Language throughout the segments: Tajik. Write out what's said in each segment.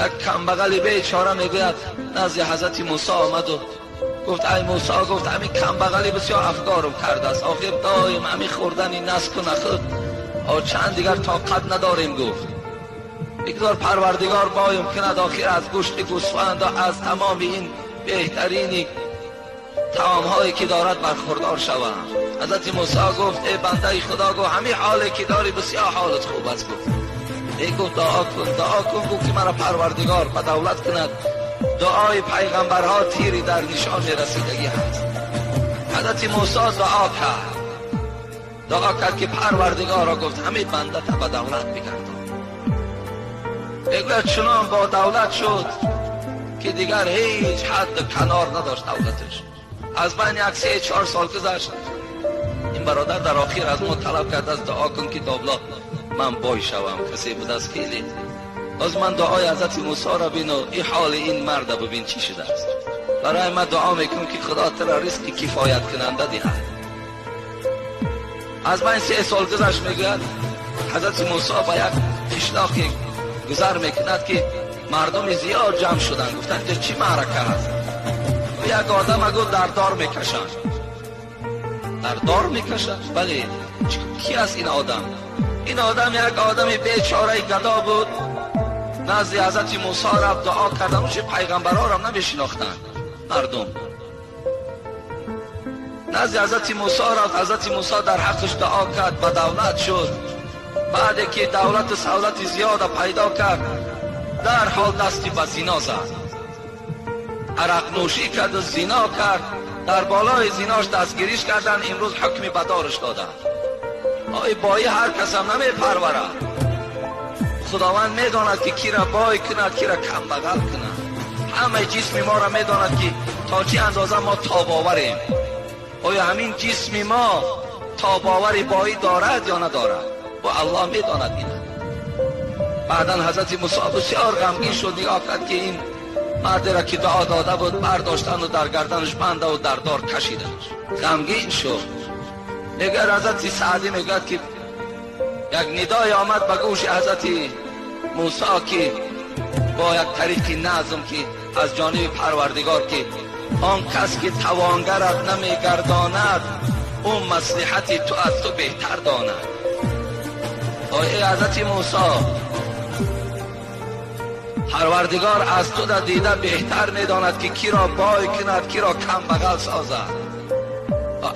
Як камбағали бечора мегӯяд назди ҳазрати Мусо омад ва гуфт: ай Мусо, гуфт ҳамин камбағалӣ бисёр афгорам кардааст, охир доим ҳамин хӯрдани наск ва нахӯд, чанд дигар тоқат надорем. Гуфт бигзор Парвардигор боем кунад, охир аз гӯшти гӯсфанд ва аз тамоми ин беҳтарини таомҳое ки дорад бархӯрдор шавам. Ҳазрати Мусо гуфт: эй бандаи Худо, гуфт ҳамин ҳоле ки дорӣ бисёр ҳолат хуб аст. Гуфт эй, гуфт дуо кун, дуо кун, гуфт ки маро Парвардигор ба давлат кунад. Дуои пайғамбарҳо тири дар нишон расидагӣ ҳаст. Ҳазрати Мусо дуо кард, дуо кард ки Парвардигорро гуфт ҳамин бандата ба давлат бигардон. Мегӯяд чунон бо давлат шуд ки дигар ҳеҷ ҳадду канор надошт давлаташ. Аз байн як 3-4 сол гузашт. Ин бародар дар охир аз мо талаб кардааст: дуо кун ки домла ман бой шавам. Касе будааст хеле. Боз ман дуои ҳазрати Мусоро бину, ин ҳоли ин марда бибин чӣ шудааст. Барои ман дуо мекунам ки Худо туро ризқи кифояткунанда диҳад. Аз байн 3 сол гузашт. Мегӯяд ҳазрати Мусо ба як қишлоқе гузар мекунад ки мардуми зиёд ҷамъ шуданд. Гуфтанд инҷа чӣ маърака аст? Як одама гуфт дар дор мекашанд. Дар дор мекашанд? Бале. Ки аст ин одам? Ин одам як одами бечораи гадо буд. Назди ҳазрати Мусо рафт, дуо кардан. Чӣ пайғамбарҳоро намешинохтанд мардум. Назди ҳазрати Мусо рафт, ҳазрати Мусо дар ҳаққаш дуо кард, ба давлат шуд. Баъде ки давлату савлати зиёда пайдо кард, дарҳол дасти ба зино зад, арақнӯшӣ карду зино кард. Дар болои зинош дастгириш карданд, имрӯз ҳукми ба дораш доданд. Ой, боӣ ҳар касам намепарварад. Худованд медонад ки кира бой кунад, кира камбағал кунад. Ҳамаи ҷисми моро медонад ки то чӣ андоза мо тобоварем. Оё ҳамин ҷисми мо тобовари боӣ дорад ё надорад? Ва Аллоҳ медонад ина. Баъдан ҳазрати Мусо бисёр ғамгин шуд, нигоҳ кард ки ин мардеро ки дуо дода буд бардоштану дар гарданаш бандаву дар дор кашиданаш. Ғамгин шуд. Мегӯяд ҳазрати Саъдӣ, мегӯяд ки як нидое омад ба гӯши ҳазрати Мусо ки бо як тариқи назм ки аз ҷониби Парвардигор ки он кас ки тавонгарат намегардонад, ӯ маслиҳати ту аз ту беҳтар донад. Ой эй ҳазрати Мусо, Парвардигор аз ту да дида беҳтар медонад ки киро бой кунад, киро камбағал созад.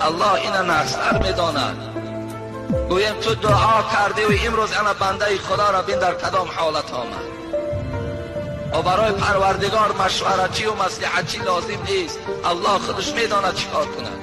Аллоҳ ина нағзтар медонад. Гӯем ту дуо кардӣ ва имрӯз ана бандаи Худоро бин дар кадом ҳолат омад. Ва барои Парвардигор машваратчӣ ва маслиҳатчӣ лозим нест. Аллоҳ худаш медонад чӣ кор кунад.